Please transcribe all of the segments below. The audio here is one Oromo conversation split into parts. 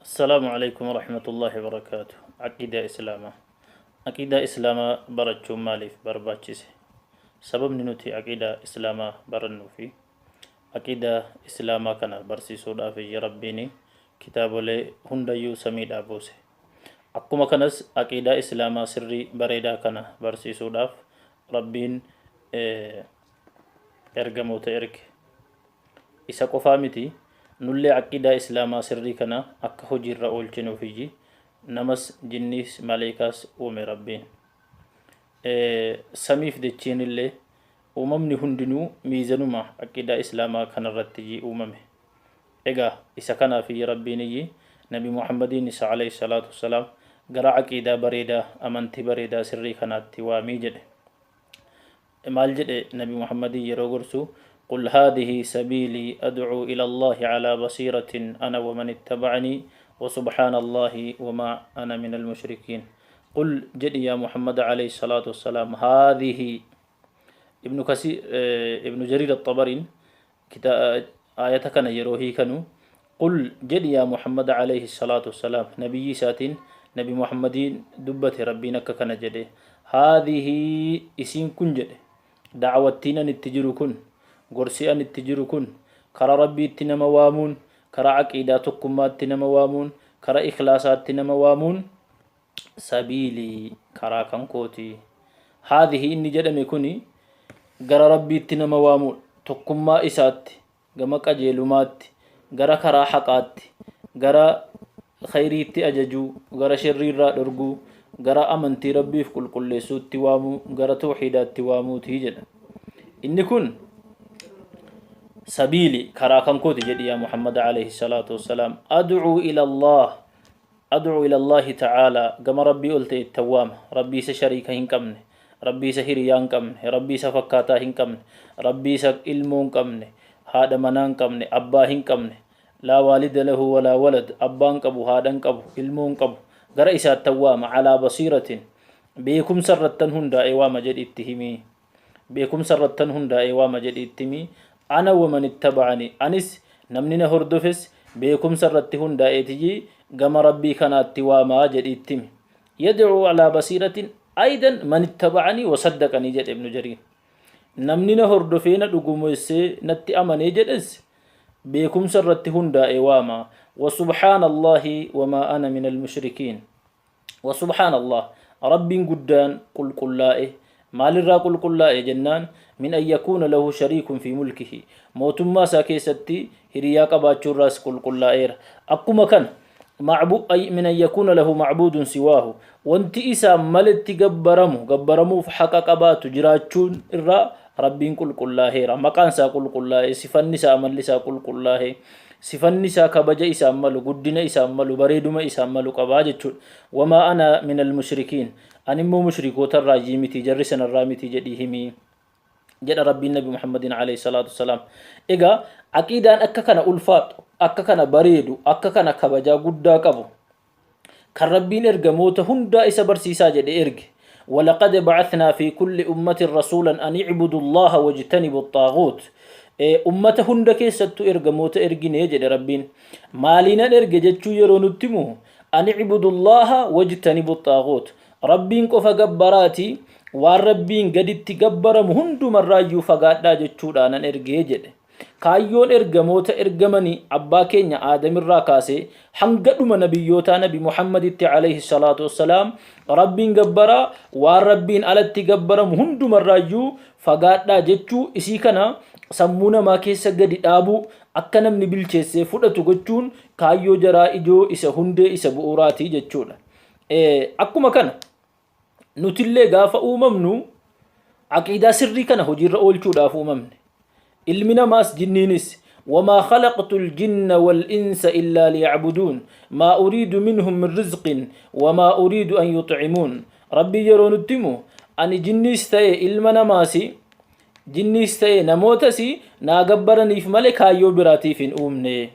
Assalaamu Aleykum Warahmatullaahi Wabarakaatuh. Aqiidaa Islaamaa. Aqiidaa Islaamaa barachuun maaliif barbaachise? Sababni nuti aqiidaa Islaamaa barannuu fi aqiidaa Islaamaa kana barsiisuudhaaf Rabbiin kitaabolee hundayyuu samiidhaa buuse. Akkuma kanas aqiidaa Islaamaa sirrii bareedaa kana barsiisuudhaaf Rabbiin ergamoota erge. Isa qofaa miti, nullee aqiidaa Islaamaa sirrii kana akka hojiirra oolchinuufiyyi namas, jinniis, maleeykaas uume Rabbiin. Samiif dachiinillee uumamni hundinuu miizanuma aqiidaa Islaamaa kanarrattiyyi uumame. Egaa isa kanaafiyyi Rabbiiniyyi Nabi Muhammadiinis alayhi salaatu wassalaam gara aqiidaa bareedaa, amantii bareedaa sirrii kanaatti waamii jedhe. Maal jedhe Nabi Muhammadiin yeroo gorsu? Qul haadhihi sabiilii ad'uu ila Allaahi alaa basiiratin ana waman ittaba'anii wa subhaana Allaahi wamaa ana minal mushrikiin. Qul jedhi yaa Muhammad alayhi salaatu wassalaam haadhihi Ibnu Kasi Ibnu Jariir Axxabariin aayata kana yeroo hiikanu Qul jedhi yaa Muhammad alayhi salaatu wassalaam nabiyyii isaatiin Nabi Muhammadiin dubbate Rabbiin akka kana jedhe haadhihi isiin kun jedhe da'awattiin an itti jiru kun gorsi an itti jiru kun kara Rabbiitti nama waamuun kara aqiidaa tokkummaatti nama waamuun kara ikhlaasaatti nama waamuun sabiilii karaa kan kooti haadhihi inni jedhame kuni gara Rabbiitti nama waamuudha tokkummaa isaatti gama qajeelumaatti, gara karaa haqaatti, gara khayriitti ajajuu, gara sharriirraa dhorguu, gara amantii Rabbiif qulqulleessuutti waamuu, gara tawhiidaatti waamuuti jedha. Inni kun sabiili karaa kan kooti jedhi yaa Muhammad alayhi salaatu wassalaam. Ad'uu ila Allah Ad'uu ila Allaahi ta'aalaa, gama Rabbii ol ta'e ittan waama, Rabbii isa shariika hin qabne, Rabbii isa hiriyaa hin qabne, Rabbii isa fakkaataa hin qabne, Rabbii isa ilmoo hin qabne, haadha manaa hin qabne, abbaa hin qabne, laa waalida lahu walaa walad, abbaa hin qabu, haadha hin qabu, ilmoo hin qabu, gara isaattan waama, alaa basiiratin, beekumsa irrattan hundaa'ee waama jedhi itti himi. Beekumsa irrattan hundaa'ee waama jedhi itti himi. Ana waman ittaba'ani, anis namni na hordofes beekumsa irratti hundaa'eetiyyi gama Rabbii kanaatti waamaa jedhi itti himi. Yad'uu alaa basiiratin aydan man ittaba'anii wa saddaqanii jedhe Ibnu Jariir. Namni na hordofee na dhugumeessee natti amanee jedhes beekumsa irratti hundaa'ee waama. Wa subhaanallaahi wamaa ana minal mushrikiin. Wa subhaanallah Rabbiin guddaan qulqullaa'e maalirraa qulqullaa'e jennaan min an yakuuna lahu shariikun fi mulkihi mootummaa isaa keessatti hiriyaa qabaachuurraas qulqullaa'eera akkuma kana macbu ay min an yakuuna lahu macbuudun siwaahu wanti isaan maletti gabbaramu gabbaramuuf haqa qabaatu jiraachuun irraa Rabbiin qulqullaaheera maqaan isaa qulqullaa'e sifanni isaa amalli isaa qulqullaa'e Sifanni isaa kabaja isaan malu, guddina isaan malu, bareeduma isaan malu qaba jechuudha. Wamaa ana minal mushrikiin. Ani immoo mushrikoota irraayyii miti, jarri sanarraa miti jedhii himi. Jedha Rabbiin Nabi Muhammadiin alayhi salaatu wassalaam. Egaa aqiidaan akka kana ulfaatu, akka kana bareedu, akka kana kabajaa guddaa qabu kan Rabbiin ergamoota hundaa isa barsiisaa jedhe erge. Walaqad ba'athnaa fi kulli ummatin rasuulan an i'budu Allaha wajtanibu xaaguut. Ummata hunda keessattuu ergamoota ergine jedhe Rabbiin. Maaliinan erge jechuu yeroo nutti himu an i'budu Allaha wajtanibu xaaguut. Rabbiin qofa gabbaraati waan Rabbiin gaditti gabbaramu hundumarraayyuu fagaadhaa jechuudhaanan ergee jedhe. Kaayyoon ergamoota ergamanii abbaa keenya Aadamirraa kaasee hanga dhuma nabiyyootaa Nabi Muhammaditti alayhi salaatu wassalaam Rabbiin gabbaraa waan Rabbiin alatti gabbaramu hundumarraayyuu fagaadhaa jechuu isii kana sammuu namaa keessa gadi dhaabuu akka namni bilcheessee fudhatu gochuun kaayyoo jaraa ijoo isa hundee isa bu'uuraati jechuudha. Akkuma kana nutillee gaafa uumamnu aqiidaa sirrii kana hojiirra oolchuudhaaf uumamne. Ilmi namaas jinniinis wamaa khalaqtu ljinna wal insa illaa liyacbuduun maa uriidu minhum min rizqin wamaa uriidu an yuxcimuun. Rabbiin yeroo nutti himu ani jinniis ta'e ilma namaasi jinniis ta'e namootas naa gabbaraniif malee kaayyoo biraatiif hin uumne.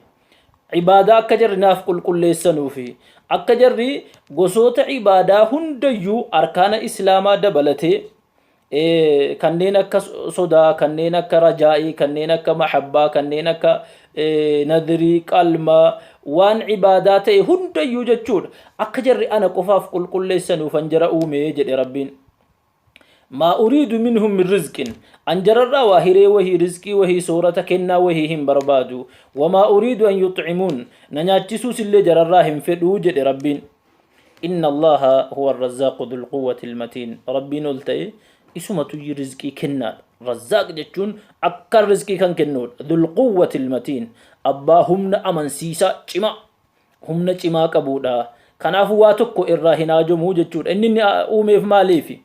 Ibaadaa akka jarri naaf qulqulleessanuufi akka jarri gosoota ibaadaa hundayyuu arkaana islaamaa dabalatee kanneen akka sodaa, kanneen akka rajaa'ii, kanneen akka mahabbaa, kanneen akka Nadrii, qalma, waan ibaadaa ta'e hundayyuu jechuudha. Akka jarri ana qofaaf qulqulleessanuufan jara uume jedhe Rabbiin. Maa uriidu minhum min rizqin, an jararraa waa hiree wahii, rizqii wahii, soorata kennaa wahii hin barbaadu. Wamaa uriidu an yuxcimuun, na nyaachisuus illee jararraa hin fedhuu jedhe Rabbiin. Inna Allaha huwa arrazzaaqu dhul quwwati almatiin, Rabbiin ol ta'e isumatu rizqii kennaadha. Razzaaq jechuun akkan rizqii kan kennuudha. Dhul quwwati almatiin, abbaa humna amansiisaa cimaa, humna cimaa qabuudha. Kanaafuu waa tokko irraa hin haajomuu jechuudha. Inni uumeef maaliifi?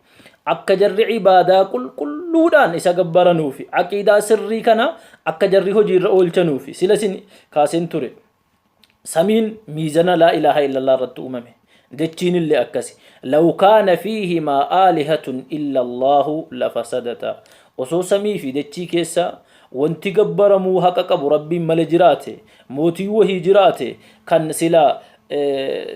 Akka jarri ibaadaa qulqulluudhaan isa gabbaranuufi, aqiidaa sirrii kana akka jarri hojiirra oolchanuufi. Sila isin kaaseen ture. Samiin miizana laa ilaaha illallah irratti uumame. Dachiin illee akkasi. Law kaana fiihimaa aalihatun illa Allahu lafasadata. Osoo samii fi dachii keessa wanti gabbaramuu haqa qabu Rabbiin malee jiraate, mootiin wahii jiraate, kan sila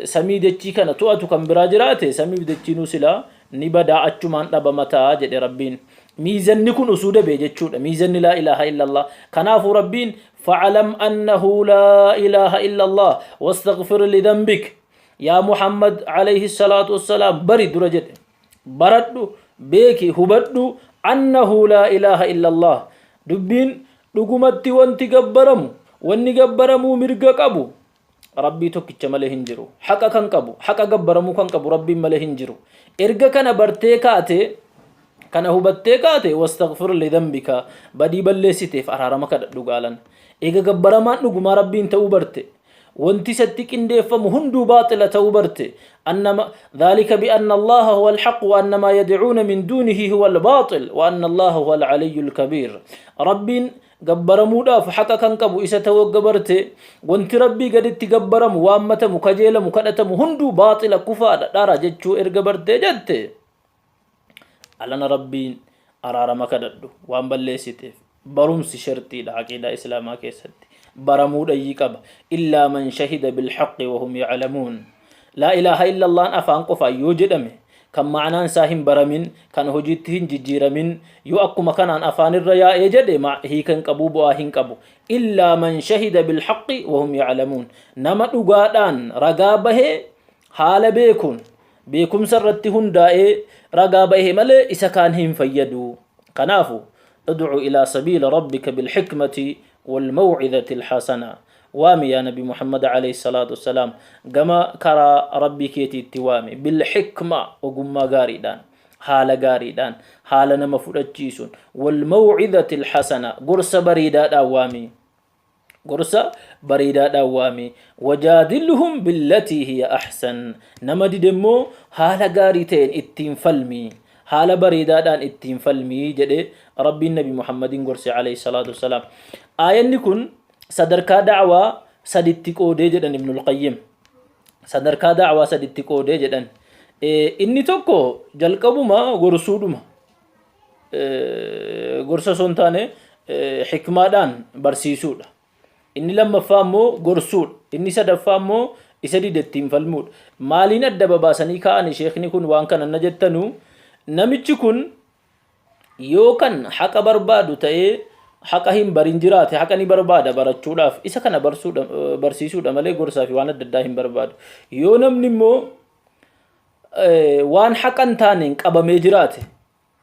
samii dachii kana to'atu kan biraa jiraate, samii fi dachiinuu silaa ni badaa, achumaan dhabama ta'a jedhe Rabbiin. Miizanni kun usuu dabee jechuudha. Miizanni laa ilaaha illallah. Kanaafuu Rabbiin fa'alam annahu laa ilaaha illallah wastaghfir lidhanbik. Yaa Muhammad alayhi salaatu wassalaam, bari dura jedhe. Baradhu, beeki, hubadhu, annahu laa ilaaha illallah. Dubbiin dhugumatti wanti gabbaramu, wanni gabbaramuu mirga qabu Rabbii tokkicha malee hin jiru. Haqa kan qabu, haqa gabbaramuu kan qabu Rabbiin malee hin jiru. Erga kana bartee kaate, kana hubattee kaate, wastaghfir lidhanbika, badii balleessiteef araarama kadhadhu gaalan. Eega gabbaramaan dhugumaa Rabbiin ta'uu barte, wanti isatti qindeeffamu hunduu baaxila ta'uu barte. Annama dhalika bi'anna Allaha huwa al-haqq wa anna ma yad'uuna min duunihi huwa al-baaxil wa anna Allaha huwa al-aliyyu al-kabiir. Rabbiin gabbaramuudhaaf haqa kan qabu isa ta'uu gabarte, wanti Rabbii gaditti gabbaramu, waammatamu, kajeelamu, kadhatamu hunduu baaxila, kufaadha, dhara jechuu erga bartee jette, alana Rabbiin araarama kadhadhu waan balleessiteef. Barumsi sharxiidha aqiidaa Islaamaa keessatti, baramuu dhayyii qaba. Illaa man shahida bilhaqqi wahum ya'lamuun. Laa ilaaha illallaan afaan qofaan yoo jedhame, kan ma'anaan isaa hin baramin, kan hojiitti hin jijjiiramin, yoo akkuma kanaan afaan irra yaa'ee jedhe, hiika hin qabuu, bu'aa hin qabu. Illaa man shahida bilhaqqi wahum ya'lamuun, nama dhugaadhaan ragaa bahee, haala beekuun, beekumsa irratti hundaa'ee ragaa bahee malee isa kaan hin fayyadu. Kanaafu ud'u ilaa sabiila rabbika bilhikmati walmaw'izati alhasana. Waami yaa Nabi Muhammad alayhi salaatu wassalaam, gama karaa Rabbii keetiitti waami, bilhikma, ogummaa gaariidhaan, haala gaariidhaan, haala nama fudhachiisuun, walmaw'izati alhasana, gorsa bareedaadhaan waami, gorsa bareedaadhaan waami. Wajaadilhum billatii hiya ahsan, nama dide immoo haala gaarii ta'een ittiin falmi, haala bareedaadhaan ittiin falmii jedhe Rabbiin Nabi Muhammadin gorse alayhi salaatu wassalaam. Aayanni kun sadarkaa da'waa saditti qoodee jedhan Ibnul Qayyim. Sadarkaa da'waa saditti qoodee jedhan. Inni tokko jalqabuma gorsuudhuma. Gorsa osoo hin taane hikmaadhaan barsiisuudha. Inni lammaffaa immoo gorsuudha. Inni sadaffaa immoo isa dide ittiin falmuudha. Maaliin adda babaasanii kaa'ani sheekni kun waan kana na jettanu, namichi kun yoo kan haqa barbaadu ta'ee haqa hin barin jiraate, haqa ni barbaada barachuudhaaf, isa kana barsiisuudha malee gorsaa fi waan adda addaa hin barbaadu. Yoo namni immoo waan haqa hin taaneen qabamee jiraate,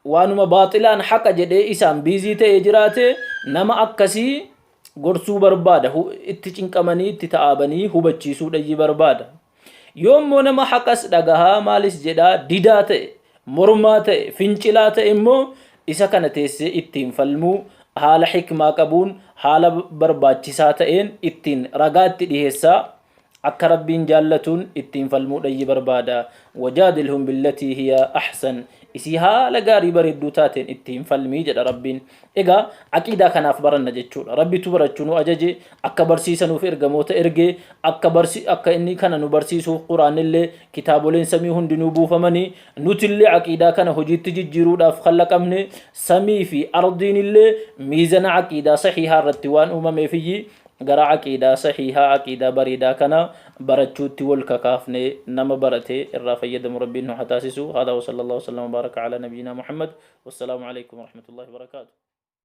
waanuma baaxilaan haqa jedhee isaan biizii ta'ee jiraate, nama akkasii gorsuu barbaada, itti cinqamanii itti ta'aabanii hubachiisuu dhayyi barbaada. Yoo immoo nama haqas dhagahaa maalis jedhaa didaa ta'e, mormaa ta'e, fincilaa ta'e immoo, isa kana teessee ittiin falmuu, haala hikmaa qabuun, haala barbaachisaa ta'een ittiin ragaa itti dhiheessaa, akka Rabbiin jaallatuun ittiin falmuu dhayyi barbaada. Wajaadilhum billatii hiya ahsan, isii haala gaarii bareedduu taateen ittiin falmii jedha Rabbiin. Egaa aqiidaa kanaaf baranna jechuudha. Rabbitu barachuu nu ajaje, akka barsiisanuuf ergamoota erge, akka barsi akka inni kana nu barsiisuuf Quraanillee kitaaboleen samii hundinuu buufamanii, nutillee aqiidaa kana hojiitti jijjiiruudhaaf kalaqamne. Samii fi ardiinillee miizana aqiidaa sahiihaa irratti waan uumameefiyyi, gara aqiidaa sahiihaa, aqiidaa bareedaa kana barachuutti wal kakaafne, nama barate irraa fayyadamu Rabbiin nu haa taasisu. Haadaa wa sallallahu wasallam wa baraka ala nabiyyina Muhammad. Wassalaamu alaikum warahmatullahi wabarakaatu.